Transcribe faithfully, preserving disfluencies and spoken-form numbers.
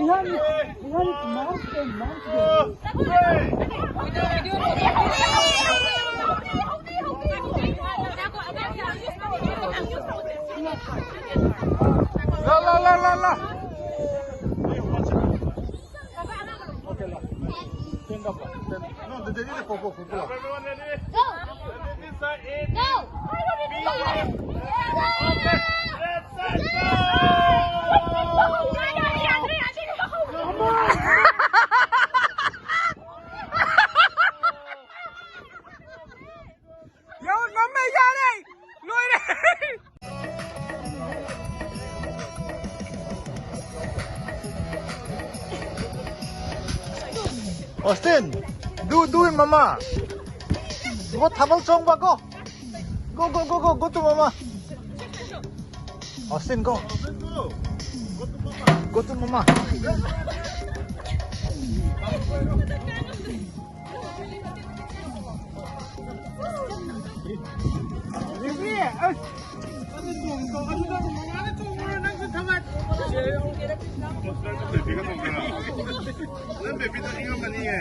La, la, la, la, la. Okay, la. Stand up, la. Stand. No, the, the, the, for, for, for, for. Go! Go! ꯌꯥꯔꯦ! ꯂꯣꯏꯔꯦ! Austin, do, do it, mama. Go, ꯊꯥꯕꯜ ꯆꯣꯡꯕ, go. Go, go, go, go, go to mama. Austin, go. Go to mama. ꯅꯪ ꯕꯦꯕꯤꯗꯣ ꯏꯪꯉꯝꯃꯅꯤꯌꯦ꯫